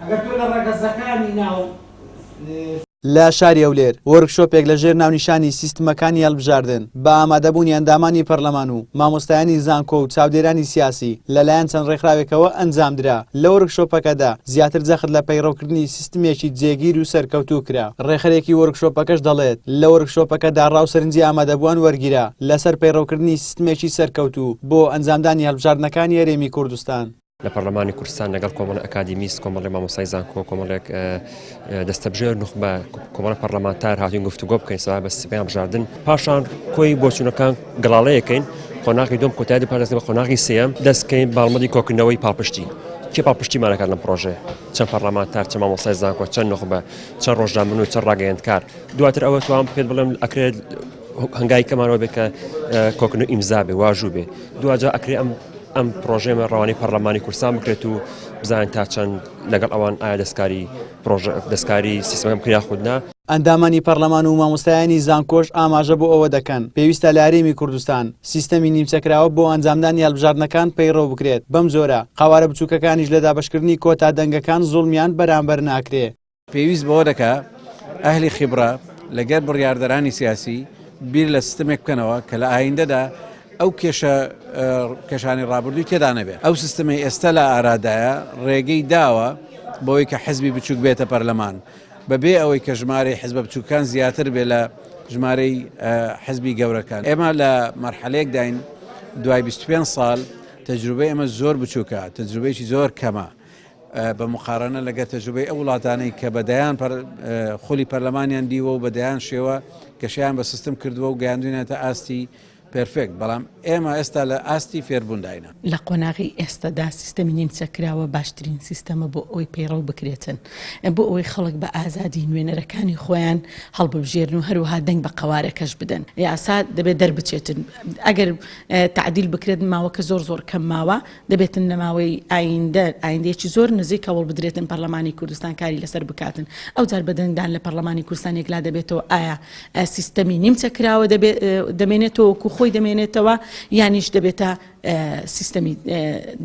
ئەگەر تۆ لە ڕەگەزەکانی ناو. لە شاری هەولێر وۆرکشۆپێک لە ژێر ناونیشانی سیستمەکانی هەڵبژاردن بە ئامادەبوونی ئەندامانی پەرلەمان و مامۆستایانی زانکۆ و چاودێرانی سیاسی لەلایەن چەند ڕێکخراوێکەوە ئەنجامدرا. لە وۆرکشۆپەکەدا زیاتر جەخت لە پەیڕەوکردنی سیستمێکی جێگیر و سەرکەوتوو کرا. ڕێکخەرێکی وۆرکشۆپەکەش دەڵێت، لە وۆرکشۆپەکەدا ڕا و سەرنجی ئامادەبووان وەرگیرا لەسەر پەیڕەوکردنی سیستمێکی سەرکەوتوو بۆ ئەنجامدانی هەڵبژاردنەکانی هەرێمی کوردستان. لە پەرلەمانی کوردستان لەگەڵ کۆمەڵی ئەکادیمیست، کۆمەڵی مامۆستای زانکۆ، کۆمەڵێک دەستەبژێر نوخبە، کۆمەڵی پەرلەمانتار هاتوین گفتوگۆ بکەین سەبارەت بە سیستمی هەڵبژاردن. پاشان کۆی بۆچوونەکان گەڵاڵەیەکەین، قۆناغی دووەم کۆتایی دێت، پاشان دەست بە قۆناغی سێیەم دەست بکەین باڵمەدی کۆکردنەوەی پاڵپشتی. کێ پاڵپشتیمان ئەکات لەم پڕۆژەیە؟ چەند پەرلەمانتار، چەند مامۆستای زانکۆ، چەند نوخبە، چەند ڕۆژنامەنووس، چەند ڕاگەیەندکار. دواتر ئەوە توام پێت بڵێم ئەکرێت هەنگاوی کەمانەوە بێت کە کۆکردنەوەی ئیمزا بێ، واژوو بێ. دواجار ئەکرێ ئەم ئەم پرۆژەیەمە ڕەوانەی پەرلەمانی کوردستان بکرێت و بزانین تا چەند لەگەڵ ئەوان ئایا دەستکاری پرۆژە دەستکاری سیستمەکە بکرێت یاخود نا. ئەندامانی پەرلەمان و مامۆستایانی زانکۆش ئاماژە بۆ ئەوە دەکەن، پێویستە لە هەرێمی کوردستان سیستەمی نیمچەکراوە بۆ ئەنجامدانی هەڵبژاردنەکان پەیڕەو بکرێت، بەم جۆرە قەوارە بچووکەکانیش لە دابەشکردنی کۆتا دەنگەکان زوڵمیان بەرامبەر ناکرێ. پێویست بەوە دەکا ئەهلی خیبڕە لەگەر بڕیاردەرانی سیاسی بیر لە سیستمێک بکەنەوە کە لە ئایندەدا ئەو کێشە کێشانی ڕابردووی تێدا نەبێت. ئەو سیستمەی ئێستا لە ئارادایە ڕێگەی داوە بەوەی کە حزبی بچووک بێتە پەرلەمان بەبێ ئەوەی کە ژمارەی حزبە بچووکان زیاتر بێ لە ژمارەی حزبی گەورەکان. ئێمە لە مەرحەلەیەکداین دوای 25 ساڵ تەجروبەی ئێمە زۆر بچووکە، تەجروبەیەکی زۆر کەمە. بە موقارەنە لەگەر تەجروبەی ئەو وڵاتانەی کە بە دەیان خولی پەرلەمانیان دیوە و بە دەیان شێوە گەشەیان بە سیستم کردووە و گەیاندوینەتە ئاستی پێرفێکت، بەڵام ئێمە ئێستا لە ئاستی فێربوونداینە. لە قۆناغی ئێستەدا سیستەمی نیمچە کراوە باشترین سیستەمە بۆ ئەوەی پەیڕەو بکرێتن بۆ ئەوەی خەڵک بە ئازادی نوێنەرەکانی خۆیان هەڵببژێرن و هەروەها دەنگ بە قەوارەکەش بدەن. یاسا دەبێت دەربچێتن ئەگەر تەعدیل بکرێت ماوەکە زۆر زۆر کەم ماوە دەبێتن لە ماوەی ئایندە ئایندەیەکی زۆر نزیک هەوڵ بدرێتن پەرلەمانی کوردستان کاری لەسەر بکاتن ئەوجار بە دەنگدان لە پەرلەمانی کوردستان یەکلا دەبێتەوە ئایا سیستەمی نیمچە کراوە دەمێنێتەوە وەکو خۆی دەمێنێتەوە یانیش دەبێتە سیستەمی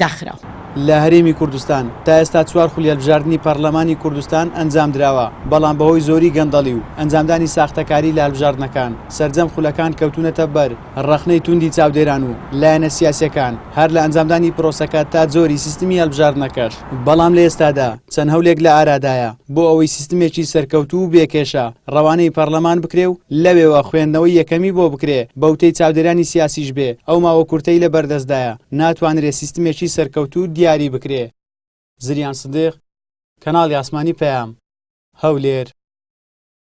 داخراو. لە هەرێمی کوردستان تا ئێستا چوار خولی هەلبژاردنی پەرلەمانی کوردستان ئەنجامدراوە، بەڵام بەهۆی زۆری گەندەڵی و ئەنجامدانی ساختەکاری لە هەلبژاردنەکان سەرجەم خولەکان کەوتوونەتە بەر ڕەخنەی توندی چاودێران و لایەنە سیاسیەکان هەر لە ئەنجامدانی پرۆسەکە تا جۆری سیستمی هەڵبژاردنەکەش، بەڵام لە ئێستادا چەند هەولێک لە ئارادایە بۆ ئەوەی سیستمێکی سەرکەوتوو و بێ کێشە ڕەوانەی پەڕلەمان بکرێ و لەوێوە خوێندنەوەی یەکەمی بۆ بکرێ، بە وتەی چاودێرانی سیاسیش بێ ئەو ماوە کورتەی لە بەردەستدایە ناتوانرێ سیستمێکی سەرکەوتوو دیاری بکرێ. زریان سدیق، کەناڵی ئاسمانی پەیام، هەولێر.